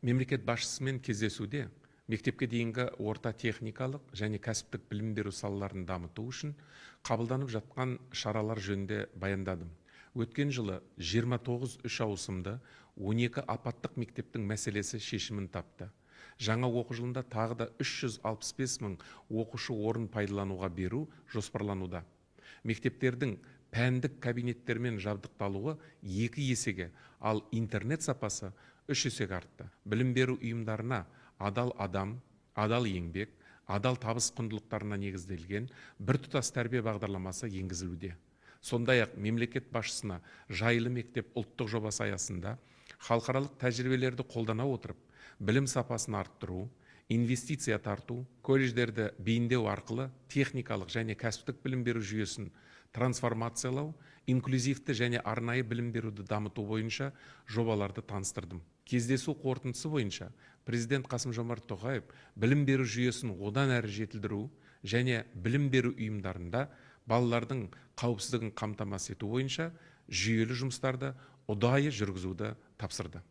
Мемлекет басшысымен кездесуде мектепке дейінгі орта техникалық және кәсіптік білім беру салаларын дамыту үшін қабылданып жатқан шаралар жөнінде баяндадым. Өткен жылы 29 үш ауысымды 12 апаттық мектептің мәселесі шешімін тапты. Жаңа оқу жылында тағы да 365 мың оқушы орын пайдалануға беру жоспарлануда. Мектептердің пәндік кабинеттермен жабдықталуы 2 есеге, ал интернет сапасы 3 есеге артты. Білім беру ұйымдарына адал адам, адал еңбек, адал табыс құндылықтарына негізделген біртұтас тәрбие бағдарламасы енгізілуде. Сондай-ақ мемлекет басшысына жайлы мектеп ұлттық жобасы аясында халықаралық тәжірибелерді қолдана отырып, білім сапасын арттыру, инвестиция тарту, колледждерді бейімдеу арқылы техникалық және кәсіптік білім беру жүйесін трансформациялау, инклюзивті және арнайы білім беруді дамыту бойынша жобаларды таныстырдым. Кездесу қорытындысы бойынша президент Қасым-Жомарт Тоқаев білім беру жүйесін одан әрі жетілдіру және білім беру ұйымдарында балалардың қауіпсіздігін қамтамасыз ету бойынша жүйелі жұмыстарды ұдайы жүргізуді тапсырды.